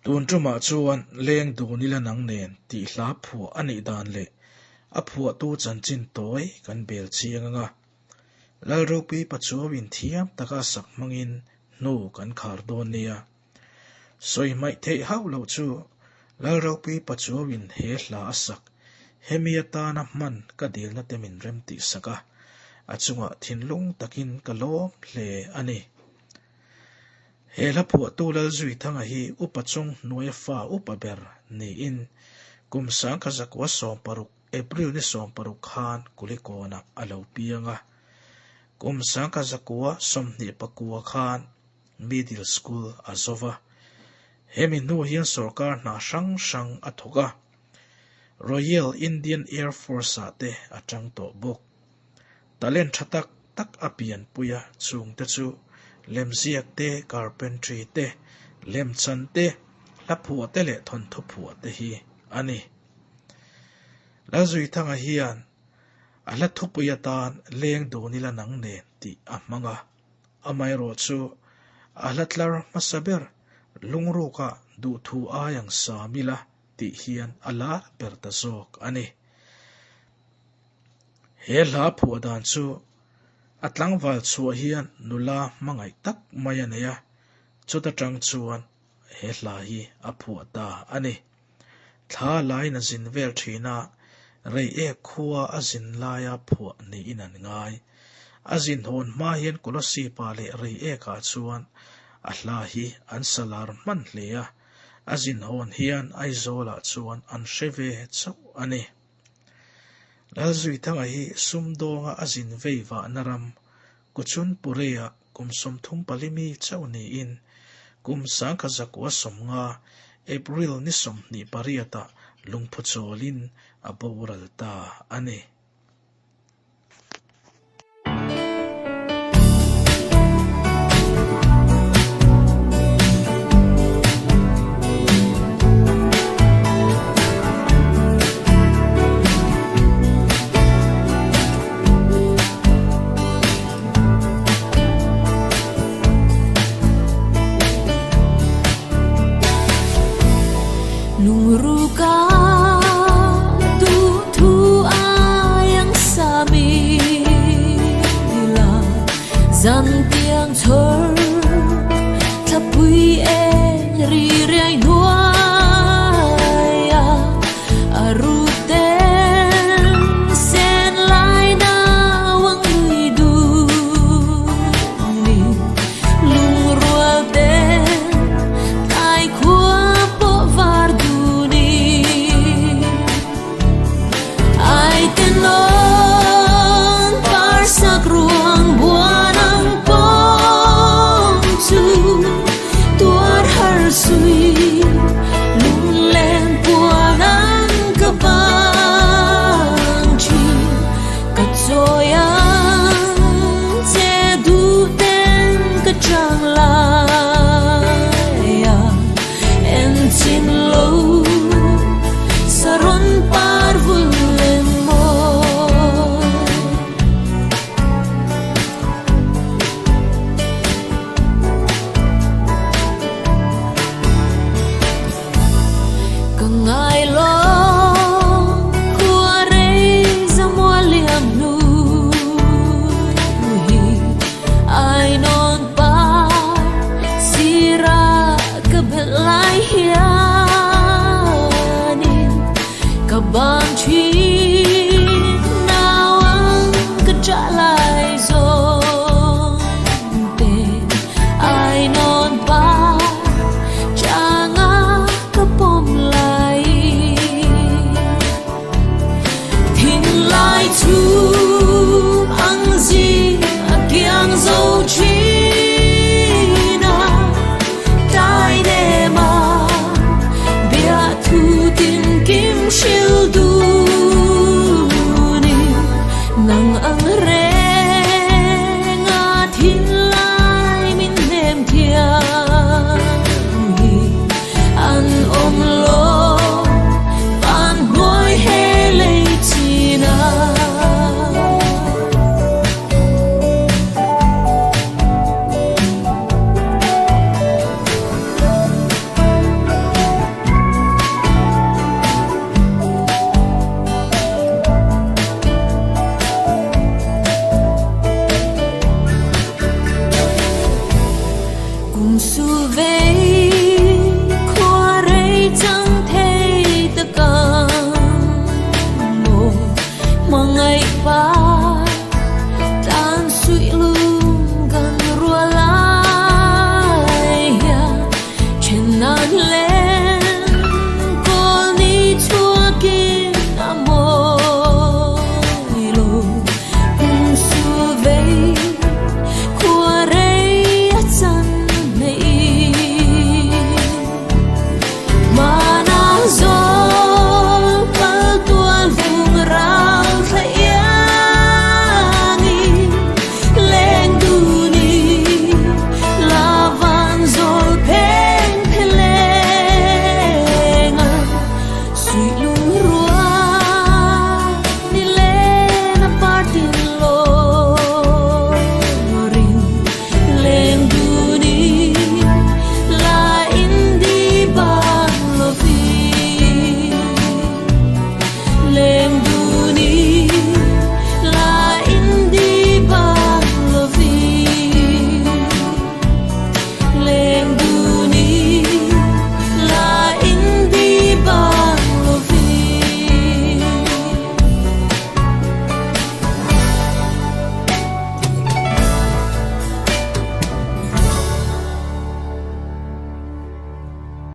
Tun tumah chuan Leng dun ila nang nen tih hla phuah a nih dan leh a phuahtu chanchin tawi kan bel chiang ang a. Lalropi Pachuau inthiam taka sak hmangin hnu kan khar dawn nia. Sawi hmaih theih hauh loh chu Lalropi Pachuauin he hla a sak hemi atana hman ka dilna te min rem tih sak a, a chungah thinlung takin ka lawm hle a ni. He hla phuahtu Lalzuithanga hi upa chung hnuaia fa upa ber niin kum sangkha zakua 60 April ni 60 khan Kulikawnah a lo piang a. Kum 1929 khan Middle School a zo va. Hemi hnu hian sorkar hna hrang hrang a thawk a, Royal Indian Air Force-ah te a tang tawh bawk. Talent tha tak tak a pianpui a, chungte chu lemziak te, carpentry te, lemchan te, hla phuah te leh thawnthu phuah te hi a ni. Lalzuithanga hian a hla thupui atan Leng dun ila nang nen tih a hmang a. Amaherawh chu a hla tlar hmasa ber lungrukah duhthu ai ang sam ila tih hian a lar ber ta zawk a ni. He hla phuah dan chu a tlangval chhuah hian nula hmangaih tak mai a nei a, chuta tang chuan he hla hi a phuah ta a ni. Thla lain a zin vel thin a, Reiek khua a zin laia phuah niin an ngai. A zin hawn hma hian Kolosipa leh Reiekah chuan a hla hi an sa lar hman hle a, a zin hawn hian Aizawlah chuan an hre ve chauh a ni. Lalzuithanga hi sumdawnga a zin vei vahna ram Kuchunpureia kum 34 mi chauh niin kum 1950 April ni 28 ah lungphu chawlin a boral ta a ni. Lungruka duhthu aiang sami la zan tiang chhawr thlapui eng ri riai hnuaia a ruten sen lai nauang lui dun lungrual ten tai khua pawh var dunin ai ten lawn par sak ruang buan ang pawng chu tuar har sui lunglen puan ang ka bang thin ka chawi ang che duh ten ka chang lai a en chin lo saron par vul lên mawi. Ka ngai lo khua rei zamual liam hnu hi ai non par sira ka belh lai hianin ka bang thin nau ang ka trả lại rồi te ai non par changa ka pawm lai thin lai chu ang zing a kiang zo thina tai nema bia thu tin kim hril.